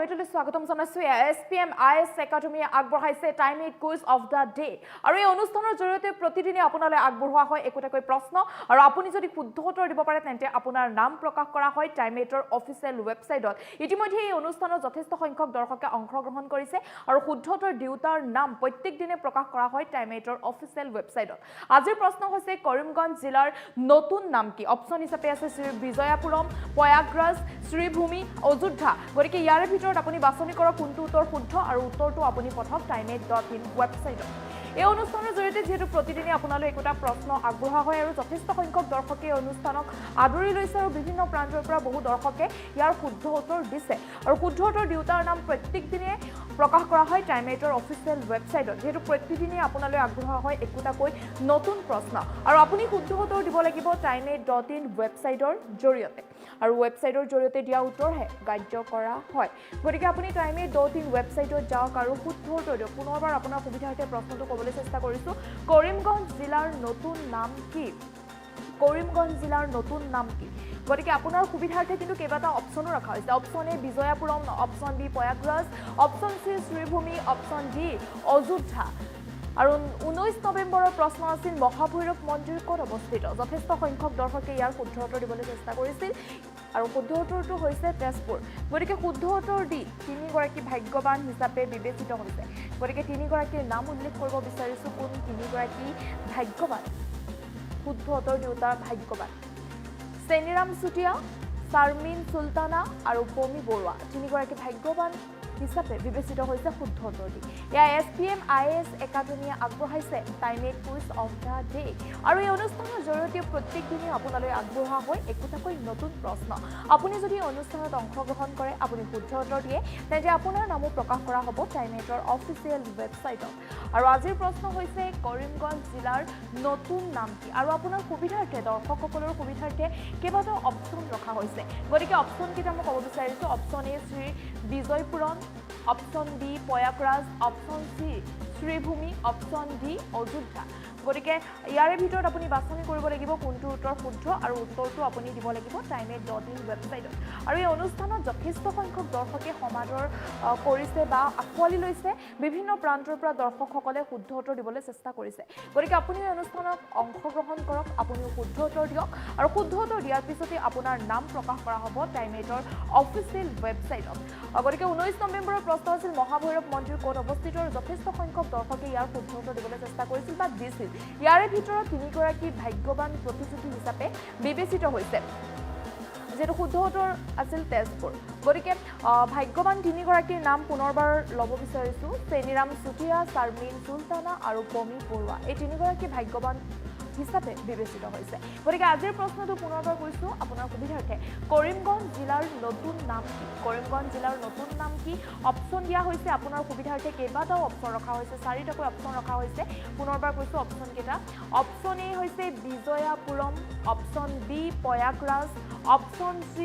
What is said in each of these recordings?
এইটোলৈ স্বাগতম জনাইছোঁ। S P M I S একাডেমীয়ে আগবঢ়াইছে Time 8 Quiz of the Day আৰু এই অনুষ্ঠানৰ জৰিয়তে প্ৰতিদিনে আপোনালৈ আগবঢ়োৱা হয় একোটাকৈ প্ৰশ্ন আৰু আপুনি যদি শুদ্ধ উত্তৰ দিব পাৰে, তেন্তে আপোনাৰ নাম প্ৰকাশ কৰা হয় টাইম এইটৰ অফিচিয়েল ৱেবছাইটত। ইতিমধ্যে এই অনুষ্ঠানত যথেষ্ট সংখ্যক দৰ্শকে অংশগ্ৰহণ কৰিছে আৰু শুদ্ধ উত্তৰ দিওঁতাৰ নাম প্ৰত্যেক দিনে প্ৰকাশ কৰা হয় টাইম এইটৰ অফিচিয়েল ৱেবছাইটত। আজিৰ প্ৰশ্ন হৈছে, কৰিমগঞ্জ জিলাৰ নতুন নাম কি? অপশ্যন হিচাপে আছে শ্ৰী বিজয়াপুৰম, প্ৰয়াগৰাজ, শ্ৰীভূমি, অযোধ্যা। গতিকে ইয়াৰে ভিতৰত আপুনি বাছনি কৰক কোনটো উত্তৰ শুদ্ধ আৰু উত্তৰটো আপুনি পঠাওক টাইম এইট ডট ইন ৱেবছাইটত। এই অনুষ্ঠানৰ জৰিয়তে যিহেতু প্ৰতিদিনে আপোনালৈ একোটা প্ৰশ্ন আগবঢ়োৱা হয় আৰু যথেষ্ট সংখ্যক দৰ্শকে এই অনুষ্ঠানক আদৰি লৈছে আৰু বিভিন্ন প্ৰান্তৰ পৰা বহু দৰ্শকে ইয়াৰ শুদ্ধ উত্তৰ দিছে আৰু শুদ্ধ উত্তৰ দিওঁতাৰ নাম প্ৰত্যেক দিনে প্ৰকাশ কৰা হয় টাইম এইটৰ অফিচিয়েল ৱেবছাইটত, যিহেতু প্ৰতিদিনে আপোনালৈ আগবঢ়োৱা হয় একোটাকৈ নতুন প্ৰশ্ন আৰু আপুনি শুদ্ধ উত্তৰ দিব লাগিব টাইম এইট ডট ইন ৱেবছাইটৰ জৰিয়তে আৰু ৱেবছাইটৰ জৰিয়তে দিয়া উত্তৰহে গ্ৰাহ্য কৰা হয়। গতিকে আপুনি টাইম এইট ডট ইন ৱেবছাইটত যাওক আৰু শুদ্ধ উত্তৰ দিয়ক। পুনৰবাৰ আপোনাৰ সুবিধাৰ্থে প্ৰশ্নটো ক'বলৈ চেষ্টা কৰিছোঁ। কৰিমগঞ্জ জিলাৰ নতুন নাম কি? কৰিমগঞ্জ জিলাৰ নতুন নাম কি? গতিকে আপোনাৰ সুবিধাৰ্থে কিন্তু কেইবাটাও অপশ্যনো ৰখা হৈছে। Option A Vijayapuram, option B Prayagraj, option C Sribhumi, option D Ayodhya. আৰু 19 নৱেম্বৰৰ প্ৰশ্ন আছিল, মহাভৈৰৱ মন্দিৰ ক'ত অৱস্থিত? যথেষ্ট সংখ্যক দৰ্শকে ইয়াৰ শুদ্ধ উত্তৰ দিবলৈ চেষ্টা কৰিছিল আৰু শুদ্ধ উত্তৰটো হৈছে তেজপুৰ। গতিকে শুদ্ধ উত্তৰ দি তিনিগৰাকী ভাগ্যৱান হিচাপে বিবেচিত হৈছে। গতিকে তিনিগৰাকীৰ নাম উল্লেখ কৰিব বিচাৰিছোঁ। কোন তিনিগৰাকী ভাগ্যৱান, শুদ্ধ উত্তৰ দিওঁতা ভাগ্যৱান? চেনিৰাম চুতীয়া, শাৰমিন চুলতানা আৰু পমী বৰুৱা, তিনিগৰাকী ভাগ্যৱান হিচাপে বিবেচিত হৈছে শুদ্ধ উত্তৰ দি। এয়া S P M I S একাডেমীয়ে আগবঢ়াইছে Time 8 Quiz of the Day আৰু এই অনুষ্ঠানৰ জৰিয়তে প্ৰত্যেক দিনে আপোনালৈ আগবঢ়োৱা হয় একোটাকৈ নতুন প্ৰশ্ন। আপুনি যদি এই অনুষ্ঠানত অংশগ্ৰহণ কৰে, আপুনি শুদ্ধ উত্তৰ দিয়ে, তেন্তে আপোনাৰ নামো প্ৰকাশ কৰা হ'ব টাইম এইটৰ অফিচিয়েল ৱেবছাইটত। আৰু আজিৰ প্ৰশ্ন হৈছে, কৰিমগঞ্জ জিলাৰ নতুন নাম কি? আৰু আপোনাৰ সুবিধাৰ্থে, দৰ্শকসকলৰ সুবিধাৰ্থে কেইবাটাও অপশ্যন ৰখা হৈছে। গতিকে অপশ্যনকেইটা মই ক'ব বিচাৰিছোঁ। Option A Shri বিজয়পুৰম, option B Prayagraj, option C Sribhumi, option D Ayodhya. গতিকে ইয়াৰে ভিতৰত আপুনি বাছনি কৰিব লাগিব কোনটো উত্তৰ শুদ্ধ আৰু উত্তৰটো আপুনি দিব লাগিব টাইম এইট ডট ইন ৱেবছাইটত। আৰু এই অনুষ্ঠানত যথেষ্ট সংখ্যক দৰ্শকে সমাদৰ কৰিছে বা আঁকোৱালি লৈছে। বিভিন্ন প্ৰান্তৰ পৰা দৰ্শকসকলে শুদ্ধ উত্তৰ দিবলৈ চেষ্টা কৰিছে। গতিকে আপুনি এই অনুষ্ঠানত অংশগ্ৰহণ কৰক, আপুনিও শুদ্ধ উত্তৰ দিয়ক আৰু শুদ্ধ উত্তৰ দিয়াৰ পিছতে আপোনাৰ নাম প্ৰকাশ কৰা হ'ব টাইম এইটৰ অফিচিয়েল ৱেবছাইটত। গতিকে 19 নৱেম্বৰৰ প্ৰশ্ন আছিল, মহাভৈৰৱ মন্দিৰ ক'ত অৱস্থিত? আৰু যথেষ্ট সংখ্যক দৰ্শকে ইয়াৰ শুদ্ধ উত্তৰ দিবলৈ চেষ্টা কৰিছিল বা দিছিল। ইয়াৰে ভিতৰত তিনিগৰাকী ভাগ্যৱান প্ৰতিযোগী হিচাপে বিবেচিত হৈছে, যিহেতু শুদ্ধ উত্তৰ আছিল তেজপুৰ। গতিকে ভাগ্যৱান তিনিগৰাকীৰ নাম পুনৰবাৰ ল'ব বিচাৰিছোঁ। চেনিৰাম চুতীয়া, শাৰমিন চুলতানা আৰু পমী বৰুৱা, এই তিনিগৰাকী ভাগ্যৱান হিচাপে বিবেচিত হৈছে। গতিকে আজিৰ প্ৰশ্নটো পুনৰবাৰ কৈছোঁ আপোনাৰ সুবিধাৰ্থে, কৰিমগঞ্জ জিলাৰ নতুন নাম কি? কৰিমগঞ্জ জিলাৰ নতুন নাম কি? অপশ্যন দিয়া হৈছে আপোনাৰ সুবিধাৰ্থে, কেইবাটাও অপশ্যন ৰখা হৈছে, চাৰিটাকৈ অপশ্যন ৰখা হৈছে। পুনৰবাৰ কৈছোঁ অপশ্যনকেইটা। অপশ্যন এ হৈছে বিজয়াপুৰম, option B Prayagraj, option C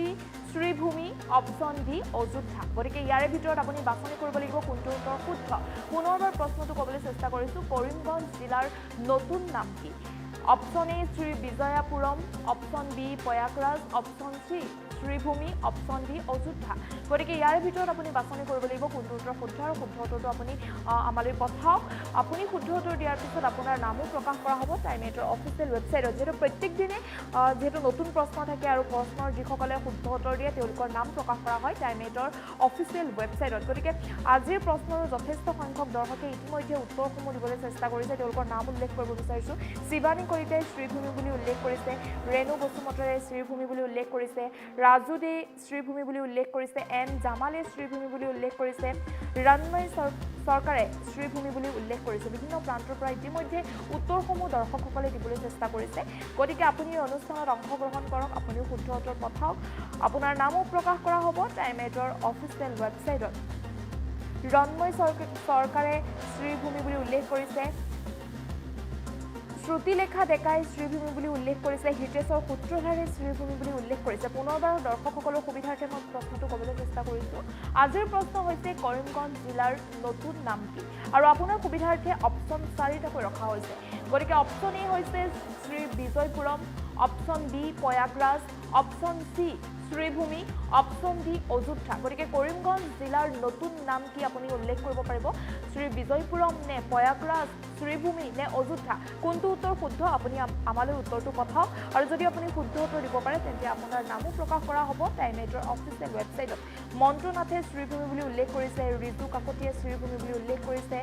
Sribhumi, option D Ayodhya. গতিকে ইয়াৰে ভিতৰত আপুনি বাছনি কৰিব লাগিব কোনটো উত্তৰ শুদ্ধ। পুনৰবাৰ প্ৰশ্নটো ক'বলৈ চেষ্টা কৰিছোঁ, কৰিমগঞ্জ জিলাৰ নতুন নাম কি? Option A Shri Vijayapuram, option B Prayagraj, option C Sribhumi, option D Ayodhya. গতিকে ইয়াৰে ভিতৰত আপুনি বাছনি কৰিব লাগিব কোনটো উত্তৰ শুদ্ধ আৰু শুদ্ধ উত্তৰটো আপুনি আমালৈ পঠাওক। আপুনি শুদ্ধ উত্তৰ দিয়াৰ পিছত আপোনাৰ নামো প্ৰকাশ কৰা হ'ব টাইম এইটৰ অফিচিয়েল ৱেবছাইটত, যিহেতু প্ৰত্যেক দিনে যিহেতু নতুন প্ৰশ্ন থাকে আৰু প্ৰশ্নৰ যিসকলে শুদ্ধ উত্তৰ দিয়ে, তেওঁলোকৰ নাম প্ৰকাশ কৰা হয় টাইম এইটৰ অফিচিয়েল ৱেবছাইটত। গতিকে আজিৰ প্ৰশ্নৰো যথেষ্ট সংখ্যক দৰ্শকে ইতিমধ্যে উত্তৰসমূহ দিবলৈ চেষ্টা কৰিছে। তেওঁলোকৰ নাম উল্লেখ কৰিব বিচাৰিছোঁ। শিৱানী কলিতাই শ্ৰীভূমি বুলি উল্লেখ কৰিছে, ৰেণু বসুমতাৰীয়ে শ্ৰীভূমি বুলি উল্লেখ কৰিছে, ৰাজু দে শ্ৰীভূমি বুলি উল্লেখ কৰিছে, এন জামালে শ্ৰীভূমি বুলি উল্লেখ কৰিছে, ৰন্ময় চৰকাৰে শ্ৰীভূমি বুলি উল্লেখ কৰিছে। বিভিন্ন প্ৰান্তৰ পৰা ইতিমধ্যে উত্তৰসমূহ দৰ্শকসকলে দিবলৈ চেষ্টা কৰিছে। গতিকে আপুনি এই অনুষ্ঠানত অংশগ্ৰহণ কৰক, আপুনিও শুদ্ধ উত্তৰ পঠাওক, আপোনাৰ নামো প্ৰকাশ কৰা হ'ব টাইম এইটৰ অফিচিয়েল ৱেবছাইটত। ৰন্ময় চৰকাৰে শ্ৰীভূমি বুলি উল্লেখ কৰিছে, শ্ৰুতিলেখা ডেকাই শ্ৰীভূমি বুলি উল্লেখ কৰিছে, হিতেশ্বৰ সূত্ৰধাৰে শ্ৰীভূমি বুলি উল্লেখ কৰিছে। পুনৰবাৰ দৰ্শকসকলৰ সুবিধাৰ্থে মই প্ৰশ্নটো ক'বলৈ চেষ্টা কৰিছোঁ। আজিৰ প্ৰশ্ন হৈছে, কৰিমগঞ্জ জিলাৰ নতুন নাম কি? আৰু আপোনাৰ সুবিধাৰ্থে অপশ্যন চাৰিটাকৈ ৰখা হৈছে। গতিকে অপশ্যন এ হৈছে Shri বিজয়পুৰম, Option B Prayagraj, option C Sribhumi, option D Ayodhya. গতিকে কৰিমগঞ্জ জিলাৰ নতুন নাম কি আপুনি উল্লেখ কৰিব পাৰিব? শ্ৰী বিজয়পুৰম নে প্ৰয়াগৰাজ, শ্ৰীভূমি নে অযোধ্যা? কোনটো উত্তৰ শুদ্ধ আপুনি আমালৈ উত্তৰটো পঠাওক আৰু যদি আপুনি শুদ্ধ উত্তৰ দিব পাৰে তেন্তে আপোনাৰ নামো প্ৰকাশ কৰা হ'ব টাইম এইটৰ অফিচিয়েল ৱেবছাইটত। মন্ত্ৰনাথে শ্ৰীভূমি বুলি উল্লেখ কৰিছে, ৰিজু কাকতিয়ে শ্ৰীভূমি বুলি উল্লেখ কৰিছে,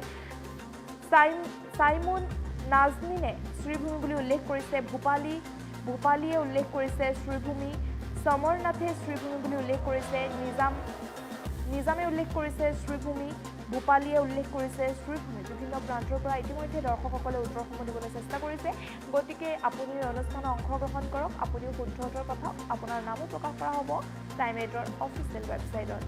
চাইমুন নাজমিনে শ্ৰীভূমি বুলি উল্লেখ কৰিছে, ভূপালীয়ে উল্লেখ কৰিছে শ্ৰীভূমি, সমৰনাথে শ্ৰীভূমি বুলি উল্লেখ কৰিছে, নিজামে উল্লেখ কৰিছে শ্ৰীভূমি, ভূপালীয়ে উল্লেখ কৰিছে শ্ৰীভূমি। বিভিন্ন প্ৰান্তৰ পৰা ইতিমধ্যে দৰ্শকসকলে উত্তৰসমূহ দিবলৈ চেষ্টা কৰিছে। গতিকে আপুনি এই অনুষ্ঠানত অংশগ্ৰহণ কৰক, আপুনিও শুদ্ধ উত্তৰ পঠাওক, আপোনাৰ নামো প্ৰকাশ কৰা হ'ব টাইম এইটৰ অফিচিয়েল ৱেবছাইটত।